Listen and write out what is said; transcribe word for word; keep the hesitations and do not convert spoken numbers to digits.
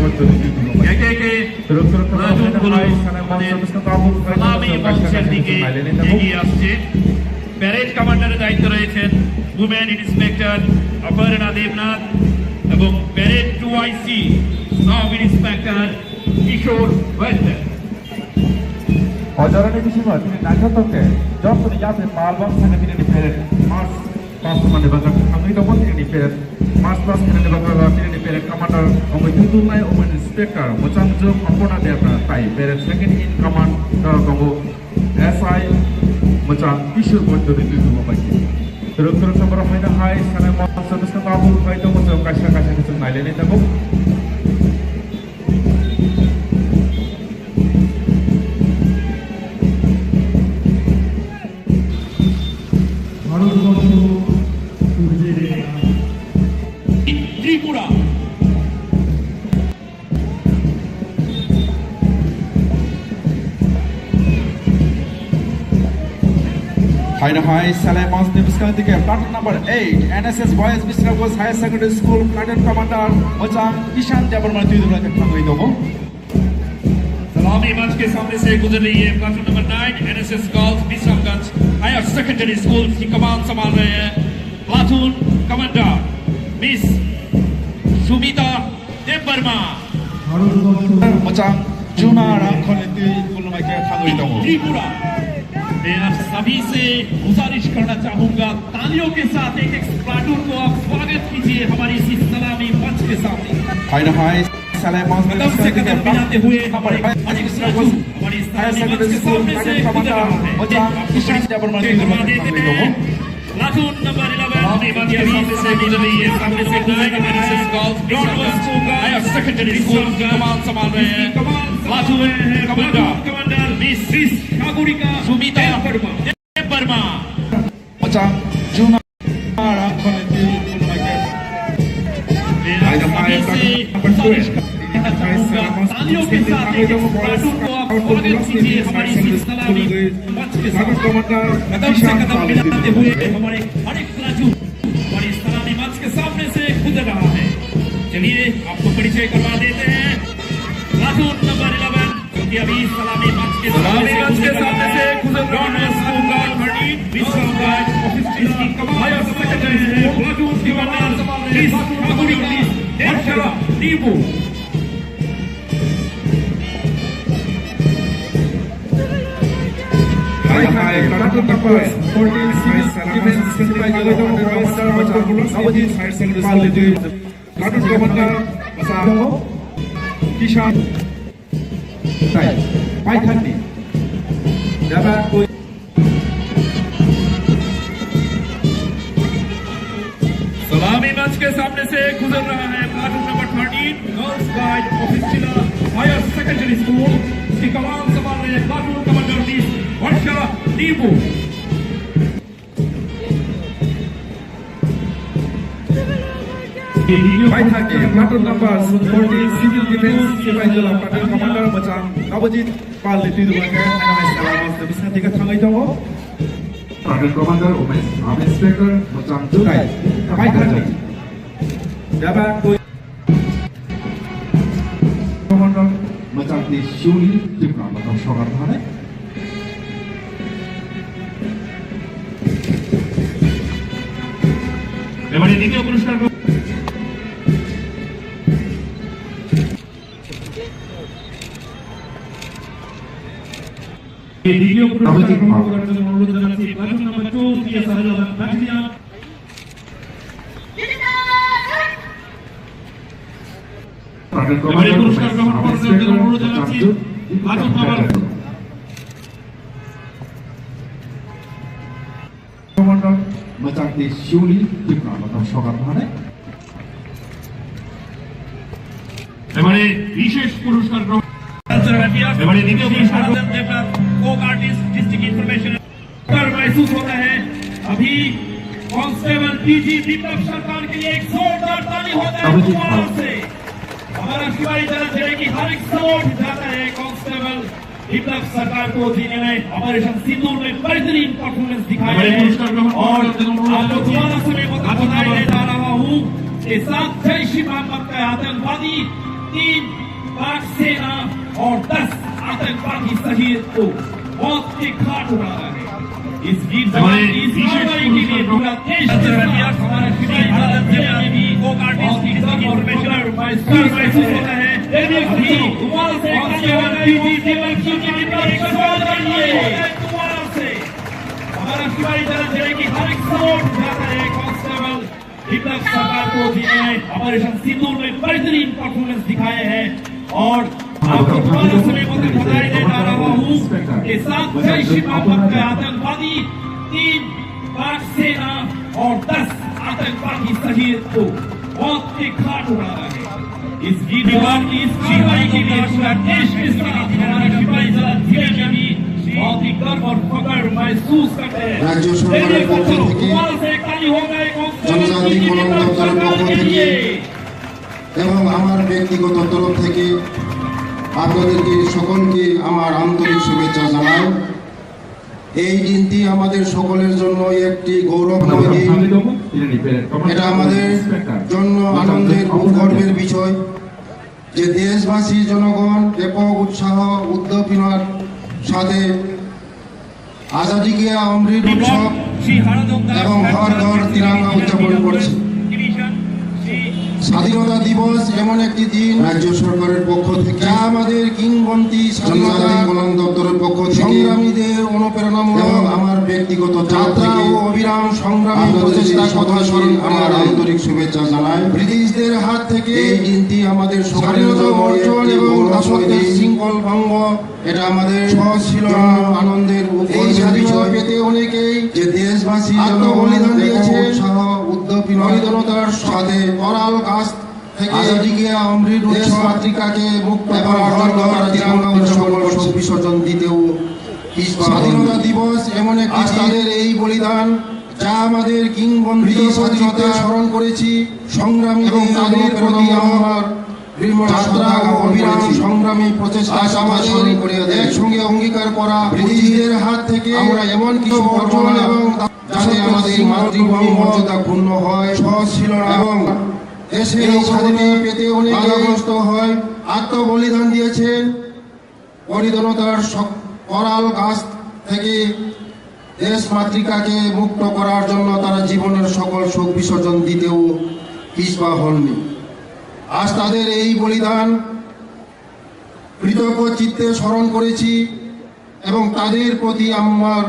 পর্যন্ত বিপুল। একে একে প্লাটুনগুলো আমাদের সালামি মঞ্চের দিকে এগিয়ে আসছে। প্যারেড কমান্ডারের দায়িত্বে রয়েছেন উমেন ইন্সপেক্টর অপর্ণা দেবনাথ এবং parade two IC sub inspector Kishore Baidya. Ojorani bisingo tini naithotok khe jotoni yapri pal bangsa khe tini ni parade march pass manwi bagwi thangwi tongo tini ni parade march pass manwi bagwi tini ni parade commander wngwi tubunai wngwi inspector mwchang jwk Aporna Debra tai parade second in command tongo S I mwchang Kishore Boido ni tubungo bai. Twrwk twrwk number haino hai sanai masa bwskango abo khai tongo, kaisa kaisa khe chwng nailainai tongo. Bharatvarsha সূর্যের Tripura. Haino hai Salai Mons ni bwskango tike platoon number eight N S S Boys Bisramganj Higher Secondary School platoon commander Mochang Kishan Debbarma twi dubla khe thangwi tongo. सलामी मंच के सामने से गुजर रही है platoon number nine NSS girls Bishramganj higher secondary school की कमान संभाल रहे हैं platoon commander miss Sumita Debbarma. Mochang Juna Rangkhol ni twi khulumai khe thangwi tongo. Tripura. मैं आप सभी से गुजारिश करना चाहूंगा, तालियों के साथ एक एक प्लाटून को आप स्वागत कीजिए हमारी इसी सलामी मंच के सामने। Haino hai कदम से कदम मिलाते हुए हमारे हमारी स्टैचू हमारी सलामी मंच के सामने से गुजर रहा है। आप लोगों को परिचय करवा देते हैं। प्लाटून नंबर इलेवन, प्लाटून के सामने से गुजर रही है, सामने से गुजर रहा है। Don Bosco girls higher secondary school की कमान संभाल रहे हैं platoon commander miss miss Sagarika Sumita Verma. Verma. Machang, Juna, Ramkhon, T, Pulmake. Aida Mahe, Number two. तालियों के साथ एक प्लाटून को आप स्वागत कीजिए हमारी इस सलामी मंच के साथ। कदम से कदम मिलाते हुए हमारे हर एक प्लाटून हमारी सलामी मंच के सामने से गुजर रहा है। चलिए, आपको परिचय करवा देते हैं। प्लाटून नंबर इलेवन, जो कि अभी सलामी मंच के सलामी सामने से मंच के गुजर रहा सामने है। से गुजर रहा है। डॉन बॉस्को गर्ल्स थर्टीन, विश्राम राज ऑफिस की कमान higher secondary school, platoon commander miss Sagarika Varsha नींबू। Hai, hai, Platoon number fourteen, Civil Defense, Civil Defense, Commander, Commander, Commander, Commander, Platoon Commander, Masa, Kishan, Tai, Paithakni, Daba, Koi. सलामी मंच के सामने से गुजर रहा है platoon number thirteen, girls guide office जिला हायर सेकेंडरी स्कूल। इसकी कमान संभाल रहे हैं प्लाटून कमांडर मिस वर्षा नींबू। Paithakni, Platoon number fourteen, Civil Defense, Sipaijala Platoon Commander, Machang Nabajit Pal ni twi rwma khe, ano hai sala mas twi bisna tika thangwi tongo. Platoon Commander Umesh, Sub Inspector, Machang Jutai, Paithakni. Daba Koi. Commander, Machang Twi Shuni, Tipra, Machang Sogar Thane. এবারে দ্বিতীয় পুরস্কার। এই দ্বিতীয় পুরস্কার গ্রহণ করার জন্য অনুরোধ জানাচ্ছি প্লাটুন নাম্বার টু, সিএস আহলাদ ব্যাটালিয়ন। এবারে পুরস্কার গ্রহণ করার জন্য অনুরোধ জানাচ্ছি platoon number Commander, Machang Twi Shuni, Tipra, Machang Sogar Thane. এবারে বিশেষ পুরস্কার গ্রহণ। এবারে দ্বিতীয় পুরস্কার। Coke artist, district information. कर महसूस होता है। अभी कांस्टेबल पीजी विप्लव सरकार के लिए एक जोरदार ताली हो जाए दोबारा से। हमारा सिपाही जरा जिले की हर एक सपोर्ट जाता है कांस्टेबल विप्लव सरकार को, जिन्होंने ऑपरेशन सिंदूर में बेहतरीन परफॉर्मेंस दिखाया है। और आपको दोबारा से मैं बता-, बताने जा रहा हूँ कि सात जैश ए मोहम्मद का आतंकवादी, तीन पाक सेना और दस आतंकवादी शहीद को मौत के घाट उतारा है। इस वीर जवान की इस कार्रवाई के लिए पूरा देश हमारा सिपाही भारत सेना में भी कोक आर्टिस्ट की इंफॉर्मेशन महसूस होता है। अभी दोबारा से एक बार जवान की जीत के लिए एक जोरदार ताली हो जाए दोबारा से। हमारा सिपाही जरा जिले की हर एक सपोर्ट जाता है कांस्टेबल विप्लव सरकार को, जिन्होंने ऑपरेशन सिंदूर में बेहतरीन परफॉर्मेंस दिखाए हैं। और आपको दोबारा से मैं बता-, बताने जा रहा हूँ कि सात जैश ए मोहम्मद के आतंकवादी, तीन पाक सेना और दस आतंकवादी शहीद को मौत के घाट उतारा है। इस वीर जवान की इस कार्रवाई के लिए पूरा देश के साथ हमारा सिपाही जरा जिले में भी बहुत ही गर्व और फख्र महसूस करते हैं। राज्य सरकार के पक्ष থেকে दोबारा से एक ताली हो जाए जनजाति কল্যাণ দপ্তরের পক্ষ থেকে এবং আমার ব্যক্তিগত তরফ থেকে আপনাদেরকে সকলকে আমার আন্তরিক শুভেচ্ছা জানাই। এই দিনটি আমাদের সকলের জন্য একটি গৌরবময় দিন। এটা আমাদের জন্য আনন্দের ও গর্বের বিষয় যে দেশবাসী জনগণ ব্যাপক উৎসাহ উদ্দীপনার সাথে আজাদি কা অমৃত উৎসব এবং হর ঘর তিরঙ্গা উদযাপন করছে। স্বাধীনতা দিবস এমন একটি দিন রাজ্য সরকারের পক্ষ থেকে, যা আমাদের কিংবদন্তি স্বাধীনতা কল্যাণ দপ্তরের পক্ষ থেকে সংগ্রামীদের অনুপ্রেরণামূলক এবং আমার ব্যক্তিগত তরফ যাত্রা থেকে ও অবিরাম সংগ্রামী আপনাদের প্রচেষ্টার এই কথা স্মরণ করিয়া আমার দেয়। আন্তরিক শুভেচ্ছা জানাই। ব্রিটিশদের হাত থেকে এই দিনটি আমাদের সকলের স্বাধীনতা জন্য অর্জন একটি এবং গৌরবময় দাসত্বের দিন। শৃঙ্খল ভঙ্গ, এটা আমাদের সহজ ছিল না। জন্য আনন্দের এই উৎকর্ষের স্বাধীনতা বিষয় পেতে অনেকেই যে দেশবাসী আত্মবলিদান জনগণ দিয়েছেন। উৎসাহ উদ্দীপনার পরিদনতার সাথে করাল গাছ থেকে আজাদি কে অমৃত দেশ উৎসব মাতৃকাকে মুক্ত এবং করার জন্য তারা জীবনের সকল শোক বিসর্জন দিতেও পিছপা হননি। স্বাধীনতা দিবস এমন একটি আজ দিন, তাদের এই বলিদান যা আমাদের কিংবদন্তি স্বাধীনতা স্মরণ করেছি, সংগ্রামী এবং তাদের প্রতি আমার দৃঢ় যাত্রা শ্রদ্ধা ও জ্ঞাপন অবিরাম করেছি। সংগ্রামী প্রচেষ্টা আজ আমাদের স্মরণ করিয়া দেয়। একসঙ্গে অঙ্গীকার করা ব্রিটিশদের হাত থেকে আমরা এমন কিছু অর্জন এবং যাতে আমাদের মাতৃভূমি মর্যাদা ক্ষুণ্ণ হয়, সহজ ছিল না এবং দেশের এই স্বাধীনতা পেতে অনেক বাধাগ্রস্ত হয়, আত্মবলিদান দিয়েছেন। পরিদনতার সক-, করাল গাছ থেকে দেশ মাতৃকাকে মুক্ত করার জন্য তারা জীবনের সকল শোক বিসর্জন দিতেও পিছপা হননি। আজ তাদের এই বলিদান কৃতজ্ঞ চিত্তে স্মরণ করেছি এবং তাদের প্রতি আমার